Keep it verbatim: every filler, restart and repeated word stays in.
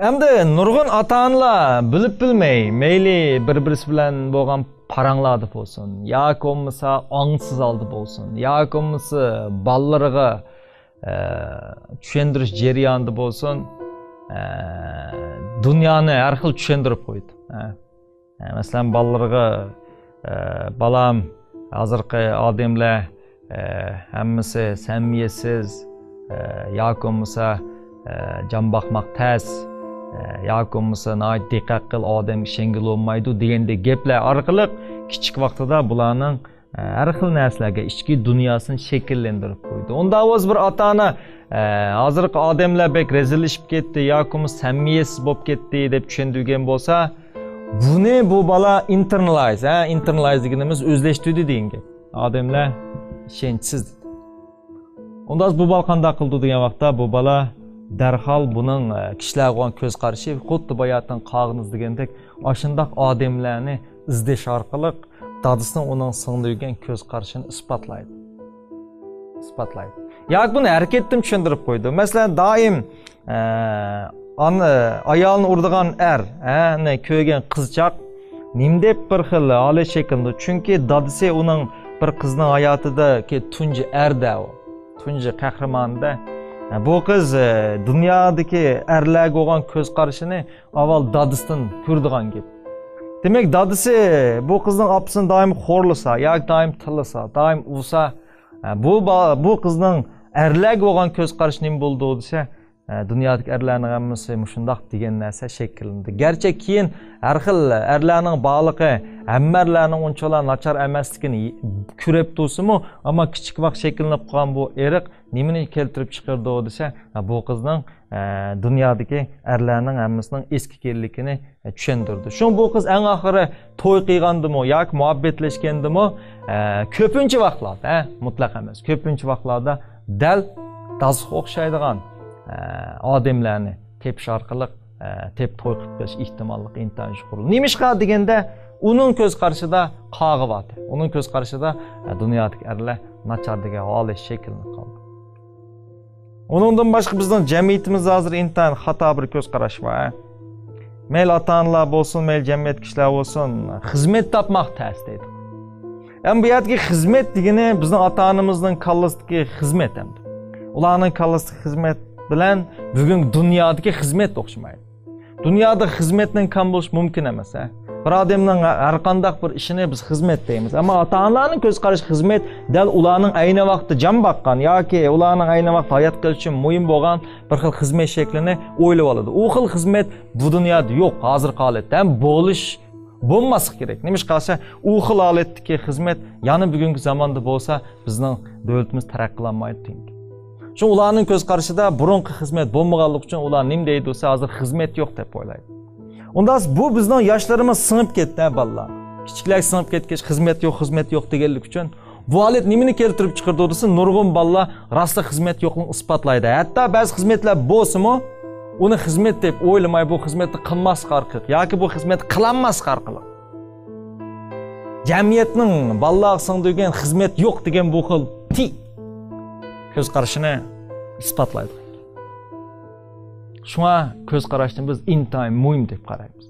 ئەمدى نۇرغۇن ئاتا-ئانىلار بىلىپ بىلمەي، مەيلى بىر-بىرسى بىلەن بولغان پاراڭلاردا بولسۇن، ياكى بولمىسا ئاڭسىز ھالدا بولسۇن، ياكى بولمىسا بالىلىرىغا، ئە، چۈشەندۈرۈش جەريانىدا بولسۇن، ئە، دۇنيانى ھەر خىل چۈشەندۈرۈپ قويىدۇ. ئە، ئە، مەسىلەن، بالىلىرىغا، ئە، بالام، ھازىرقى ئادەملەر، ئە، ھەممىسى سەمىيەسىز، ئە، ياكى بولمىسا، ئە، جان باقماق تەس، ئە، ياكى بولمىسا ناھايىتى دىققەت قىل، ئادەمگە ئىشەنگىلى بولمايدۇ دېگەندەك گەپلەر ئارقىلىق كىچىك ۋاقتىدا بۇلارنىڭ، ئە، ھەر خىل نەرسىلەرگە ئىچكى دۇنياسىنى شەكىللەندۈرۈپ قويىدۇ. ئۇنداق بولسا بىر ئاتا-ئانا، ئە، ھازىرقى ئادەملەر بەك رەزىللىشىپ كەتتى ياكى بولمىسا سەمىيەسىز بولۇپ كەتتى دەپ چۈشەندۈرگەن بولسا، بۇنى بۇ بالا ئىنتېرنالايز، ھە، ئىنتېرنالايز دېگىنىمىز ئۆزلەشتۈردى دېگەن گەپ. ئادەملەر ئىشەنچسىز دېدى. ئۇنداق بۇ بالا قانداق قىلىدۇ دېگەن ۋاقىتتا، بۇ بالا دەرھال بۇنىڭ، ئە، كىشىلەرگە بولغان كۆز قارىشى خۇددى باياتىن قاغىنىز دېگەندەك ئاشۇنداق ئادەملەرنى ئىزدەش ئارقىلىق دادىسىنىڭ ئۇنىڭ سىڭدۈرگەن كۆز قارىشىنى ئىسپاتلايدۇ. ئىسپاتلايدۇ. ياكى بۇنى ھەرىكەتتىن چۈشەندۈرۈپ قويىدۇ. مەسىلەن، دائىم، ئە، ئانا، ئايالىنى ئۇرىدىغان ئەر، ئە، نى كۆرگەن قىزچاق نېمە دەپ بىر خىل ھالەت شەكىللىنىدۇ. چۈنكى دادىسى ئۇنىڭ بىر قىزنىڭ ھاياتىدىكى تۇنجى ئەر-دە ئۇ. تۇنجى قەھرىمان-دە. ئە، بۇ قىز، ئە، دۇنيادىكى ئەرلەرگە بولغان كۆز قارىشىنى ئاۋۋال دادىسىدىن كۆرىدىغان گەپ. دېمەك، دادىسى بۇ قىزنىڭ ئاپىسىنى دائىم خورلىسا، ياكى دائىم تىللىسا، دائىم ئۇرسا، ئە، بۇ با-، بۇ قىزنىڭ ئەرلەرگە بولغان كۆز قارىشى نېمە بولىدۇ دېسە، ئە، دۇنيادىكى ئەرلەرنىڭ ھەممىسى مۇشۇنداق دېگەن نەرسە شەكىللىنىدۇ. گەرچە كېيىن ھەر خىل ئەرلەرنىڭ بارلىقى، ھەممە ئەرلەرنىڭ ئۇنچىۋالا ناچار ئەمەسلىكىنى كۆرۈپ تۇرسىمۇ، ئەمما كىچىك ۋاقىت شەكىللىنىپ قالغان بۇ ئېرىق نېمىنى كەلتۈرۈپ چىقىرىدۇ دېسە، ھە، بۇ قىزنىڭ، ئە، دۇنيادىكى ئەرلەرنىڭ ھەممىسىنىڭ ئېسىككەنلىكىنى، ئە، چۈشەندۈردى. شۇڭا بۇ قىز ئەڭ ئاخىرى توي قىلغاندىمۇ ياكى مۇھەببەتلەشكەندىمۇ، ئە، كۆپىنچە ۋاقىتلاردا، ھە، مۇتلەق ئەمەس، كۆپىنچە ۋاقىتلاردا دەل دادىسىغا ئوخشايدىغان، ئە، ئادەملەرنى تېپىش ئارقىلىق، ئە، تېپىپ توي قىلىپ بېرىش ئېھتىماللىقى ئىنتايىن يۇقىرى. نېمىشقا دېگەندە، ئۇنىڭ كۆز قارىشىدا قاغا بار. ئۇنىڭ كۆز قارىشىدا، ئە، دۇنيادىكى ئەرلەر ناچار دېگەن ھالەت شەكىللىنىپ قالدى. ئۇنىڭدىن باشقا بىزنىڭ جەمئىيىتىمىزدە ھازىر ئىنتايىن خاتا بىر كۆز قاراش بار. مەيلى ئاتا-ئانىلار بولسۇن، مەيلى جەمئىيەت كىشىلەر بولسۇن، خىزمەت تاپماق تەس دەيدۇ. ئەمما بۇ يەردىكى خىزمەت دېگىنى بىزنىڭ ئاتا-ئانىمىزنىڭ كاللىسىدىكى خىزمەت ئەمدى. ئۇلارنىڭ كاللىسىدىكى خىزمەت بىلەن بۈگۈنكى دۇنيادىكى خىزمەت ئوخشىمايدۇ. دۇنيادا خىزمەتنىڭ كەم بولۇشى مۇمكىن ئەمەس، ھە. بىر ئادەمنىڭ ھەر قانداق بىر ئىشىنى بىز خىزمەت دەيمىز. ئەمما ئاتا-ئانىلارنىڭ كۆز قارىشى خىزمەت دەل ئۇلارنىڭ ئەينى ۋاقىتتا جان باققان ياكى ئۇلارنىڭ ئەينى ۋاقىتتا ھايات قېلىشى ئۈچۈن مۇھىم بولغان بىر خىل خىزمەت شەكلىنى ئويلىۋالىدۇ. ئۇ خىل خىزمەت بۇ دۇنيادا يوق، ھازىرقى ھالەتتە ھەم بولۇش، بولماسلىقى كېرەك. نېمىشقا دېسە، ئۇ خىل ھالەتتىكى خىزمەت يەنە بۈگۈنكى زاماندا بولسا، بىزنىڭ دۆلىتىمىز تەرەققىي قىلالمايدۇ. شۇڭا ئۇلارنىڭ كۆز قارىشىدا بۇرۇنقى خىزمەت بولمىغانلىقى ئۈچۈن ئۇلار نېمە دەيدۇ دېسە، ھازىر خىزمەت يوق دەپ ئويلايدۇ. ئۇنداق بۇ بىزنىڭ ياشلىرىمىز سىڭىپ كەتتى، ھە، بالىلار. كىچىكلەر سىڭىپ كەتكەچ، خىزمەت يوق، خىزمەت يوق دېگەنلىكى ئۈچۈن بۇ ھالەت نېمىنى كەلتۈرۈپ چىقىرىدۇ دېسە، نۇرغۇن بالىلار راستلا خىزمەت يوقلۇقىنى ئىسپاتلايدۇ. ھەتتا بەزى خىزمەتلەر بولسىمۇ، ئۇنى خىزمەت دەپ ئويلىماي، بۇ خىزمەتنى قىلماسلىق ئارقىلىق ياكى بۇ خىزمەتنى قىلالماسلىق ئارقىلىق جەمئىيەتنىڭ بالىلارغا سىڭدۈرگەن خىزمەت يوق دېگەن بۇ خىل تىك كۆز قارىشىنى ئىسپاتلايدۇ. شۇڭا كۆز قاراشنى بىز ئىنتايىن مۇھىم دەپ قارايمىز.